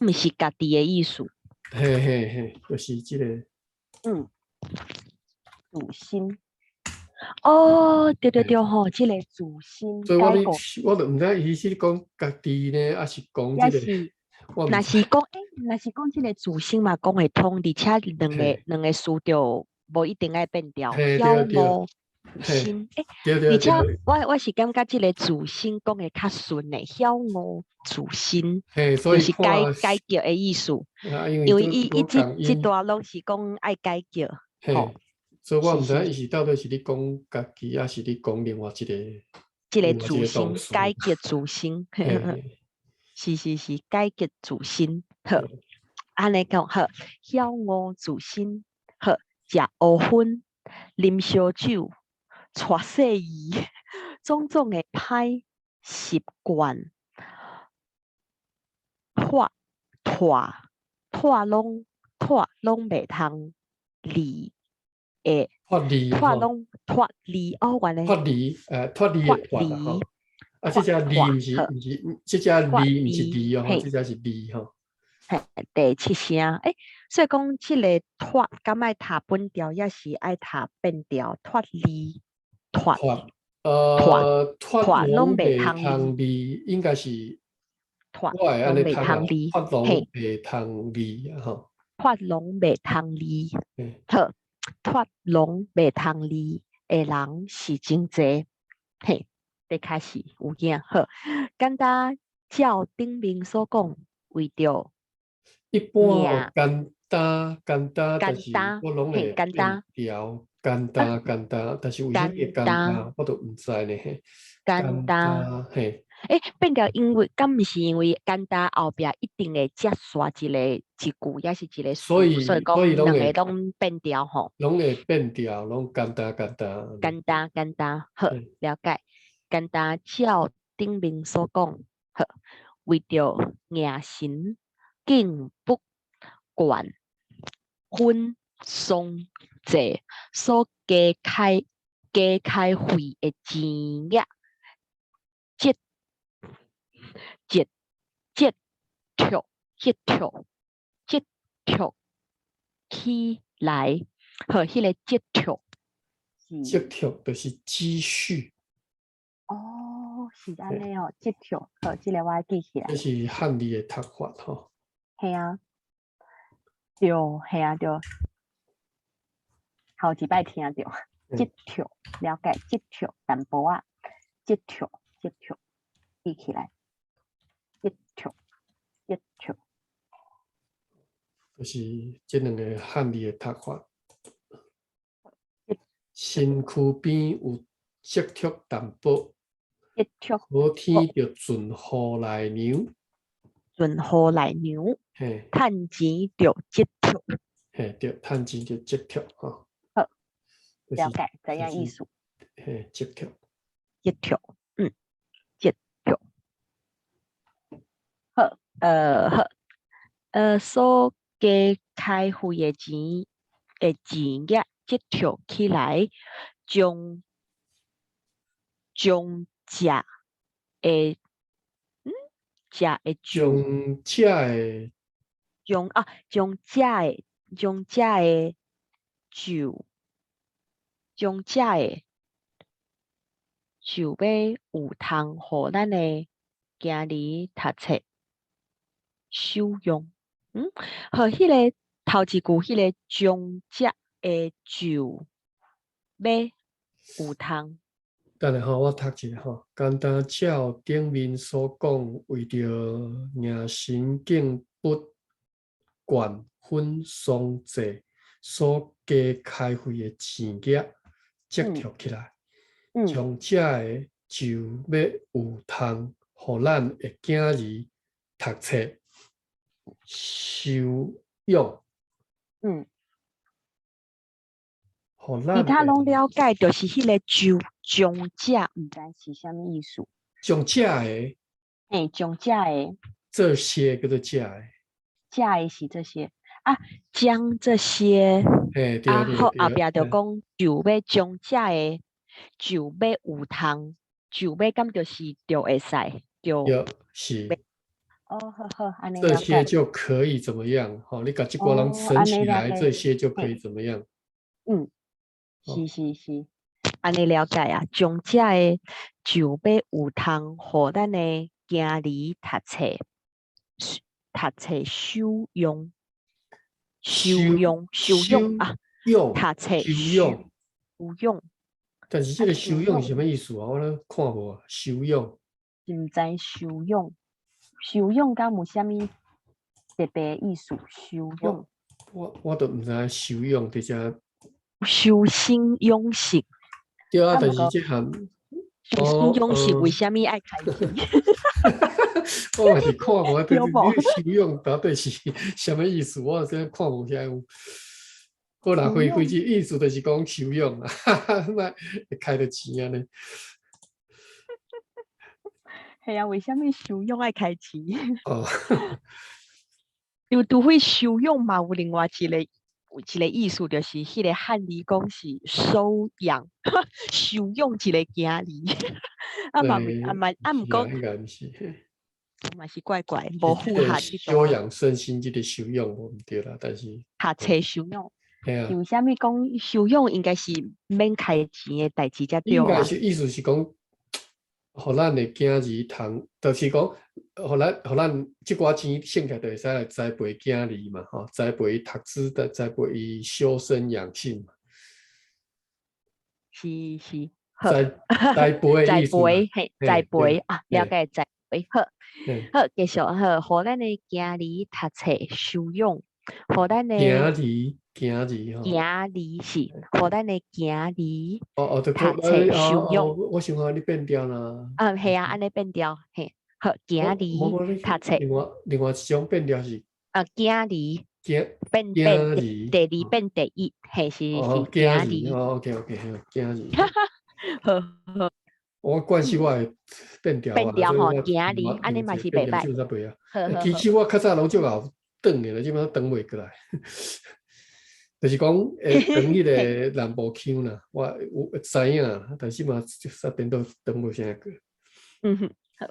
毋是家己的意思。嘿嘿嘿，就是這個，自新。哦，對對對吼，這個自新。所以我我就毋知伊是講家己呢，抑是講這個。若是講，欸，若是講這個自新嘛，講會通，而且兩個詞就無一定愛變調。曉悟新，欸，而且我是感覺這個自新講會較順的，曉悟自新，就是改革的意思。因為伊這段攏是講愛改革，吼。所以我毋知伊是到底是咧講家己，抑是咧講另外一個。這個自新，改革自新。是是是，改革自新，好，按呢講好，曉悟自新，好，食烏粉，啉燒酒，娶細姨，種種的歹習慣，脫脫脫攏脫攏袂通離的，脫離，脫攏脫離哦，原來脫離，脫離的脫吼。啊，這隻離毋是毋是，這隻離毋是離哦，這隻是離吼。嘿，第七聲，欸，所以講這个脫，敢愛讀本調，抑是愛讀變調？脫離，脫，脫攏袂通離，應該是脫，我會按呢攏袂通離，脫攏袂通離吼。脫攏袂通離，好，脫攏袂通離的人是真濟，嘿。的確是有影好，簡單照頂面所講，為著一般簡單簡單，但是我攏會變調簡單簡單，但是為啥物會簡單，我都毋知呢。簡單，嘿，欸，變調因為敢毋是因為簡單後壁一定會接續一個一句，抑是一個詞，所以所以講兩个攏變調吼。攏會變調，攏簡單簡單。簡單簡單，好，了解。簡單照頂面所講，好，為著迎神敬不慣婚喪祭所加開費的錢額，積積積蓄積蓄積蓄起來，好，彼个積蓄，積蓄就是積蓄。哦，是按呢哦，積蓄，好，這个我愛記起來。這是漢字的讀法吼。嘿啊，對，嘿啊，對。頭一擺聽著，積蓄，了解，積蓄淡薄仔，積蓄，積蓄，記起來。積蓄。就是這兩个漢字的讀法。身軀邊有積蓄淡薄，積蓄。好天就盡予來娘。盡予來娘。趁錢著積蓄。嘿，對，趁錢著積蓄吼。好，了解，知影意思。嘿，積蓄。積蓄，積蓄。好，好，所加開費的錢的錢額積蓄起來，將食的，食的將食的，將啊，將食的，將食的就，將食的就欲有通予咱的囝兒讀冊受用。好，彼个頭一句，彼个將食的就欲有通。等下吼，我讀一下吼。簡單照頂面所講，為著迎神敬佛灌粉喪祭所加開費的錢額積蓄起來，將這个就欲有通，予咱的囝兒讀冊修養。其他攏了解，就是彼个就將這，毋知是啥物意思。將這个，嘿，將這个，這些叫做這个。這个是這些啊，將這些啊，好後壁就講就欲將這个，就欲有通，就欲敢就是就會使，就是。哦，好好，按呢。這些就可以怎麼樣？吼，你共這寡人省起來，這些就可以怎麼樣？是是是，按呢了解啊。將這个就欲有通，予咱的囝兒讀冊修養，修養，修養啊，讀冊修養，修養。但是這个修養是啥物意思啊？我咧看無啊，修養。毋知修養，修養敢有啥物特別意思？修養。我都毋知修養佇遮。修身養性。對啊，但是這項修身養性為啥物愛開錢？我嘛是看無，對你修養到底是啥物意思？我真看無遐有。好啦，開開始意思就是講修養啦，那會開著錢按呢。係啊，為啥物修養愛開錢？哦。因為除非修養嘛，有另外一個意思，就是彼个漢字講是收養，收養一个囝兒。啊嘛啊嘛啊毋過，應該毋是。嘛是怪怪，無符合修養身心這个修養無毋對啦，但是讀冊修養。嘿啊。為啥物講修養應該是免開錢的代誌才對啊？應該是意思是講，予咱的囝兒通，就是講，予咱這寡錢省起來，就會使來栽培囝兒嘛，吼，栽培伊讀書，栽培伊修身養性嘛。是是，栽培栽培，嘿，栽培啊，了解栽培，好，好，繼續好，予咱的囝兒讀冊修養，予咱的囝兒，囝兒吼，囝兒是，予咱的囝兒哦，讀冊修養。我想講你變調啦。嗯，係啊，按呢變調，嘿，好，囝兒讀冊。另外一種變調是。啊，囝兒。變變第二變第一，嘿是是囝兒。哦，OK OK，囝兒。好好。我慣勢我會變調。變調吼，囝兒，按呢嘛是袂歹。其實我較早攏足𠢕轉的啦，這擺轉袂過來。就是講會轉彼个南部腔啦，我有知影，但是嘛，煞顛倒轉無啥過。嗯哼，好，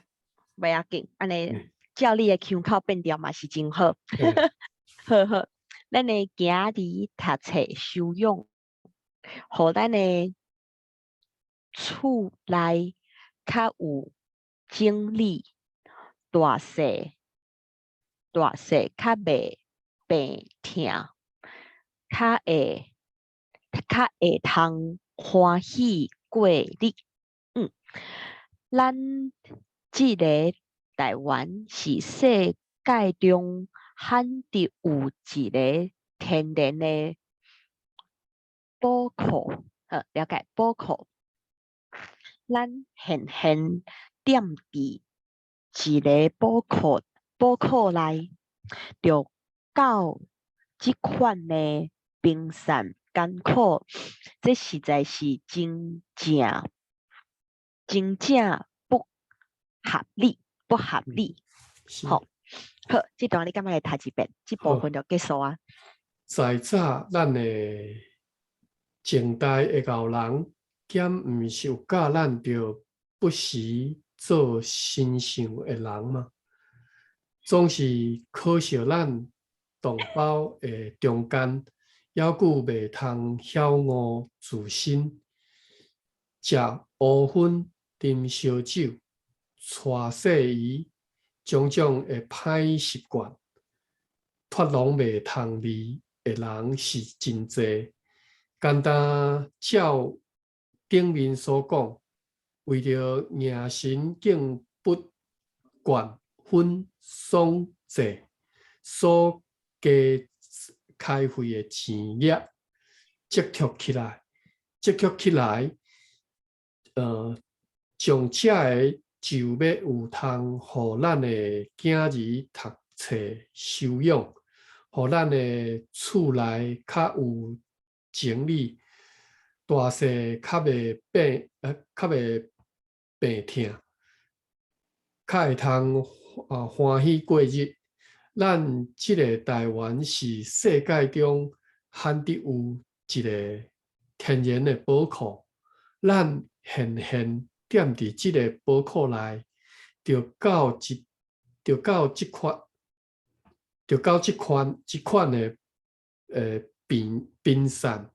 袂要緊，按呢照你的腔口變調嘛是真好。好好，咱的囝兒讀冊修養，予咱的厝內較有整理，大細大細較袂病疼，較會通歡喜過日。咱這个台灣是世界中罕得有一个天然的寶庫，好，了解寶庫。咱現現踮佇一个寶庫內，就到這款的貧散艱苦，這實在是真正真正不合理，不合理。好，好，這段你敢愛來讀一遍？這部分就結束啊。在早咱的前代的老人，敢毋是有教咱著不時做神像的人嗎？總是可惜咱同胞的中間，猶閣袂通曉悟自身，食烏薰、啉燒酒、娶細姨，種種的歹習慣，脫籠袂通離的人是真濟。簡單照頂面所講，為著迎神竟不慣薰喪祭所加開費的錢額，積蓄起來，將這个就欲有通予咱的囝兒讀冊修養，予咱的厝內較有整理，大細較袂病痛，較會通歡喜過日。咱這个台灣是世界中罕得有一个天然的寶庫，咱現現踮佇這个寶庫內，就到這款的貧散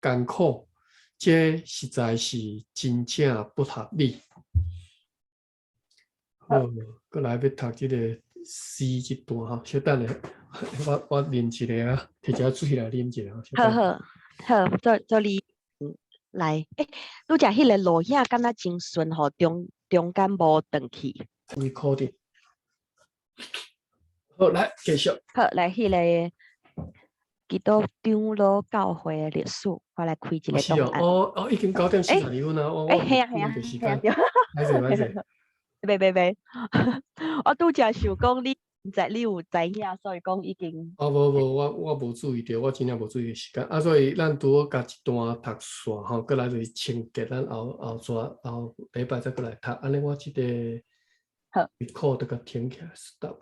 艱苦，這實在是真正不合理。好，閣來欲讀這个詩這段吼，小等下，我啉一下啊，提一下水來啉一下。好好好，做做你來，欸，拄才彼个錄影敢若真順吼，中間無斷去。 Recording。好，來繼續。好，來彼个基督長老教會的歷史，我來開一个檔案。哦哦，已經9點42分啊！我欸，係啊係啊係啊，對。歹勢歹勢。袂袂袂，我拄才想講你毋知你有知影，所以講已經。哦，無無，我無注意著，我真正無注意時間。啊，所以咱拄好共一段讀煞吼，閣來就是清潔，咱後後逝後禮拜再閣來讀。按呢，我這个好 record 共停起來，stop。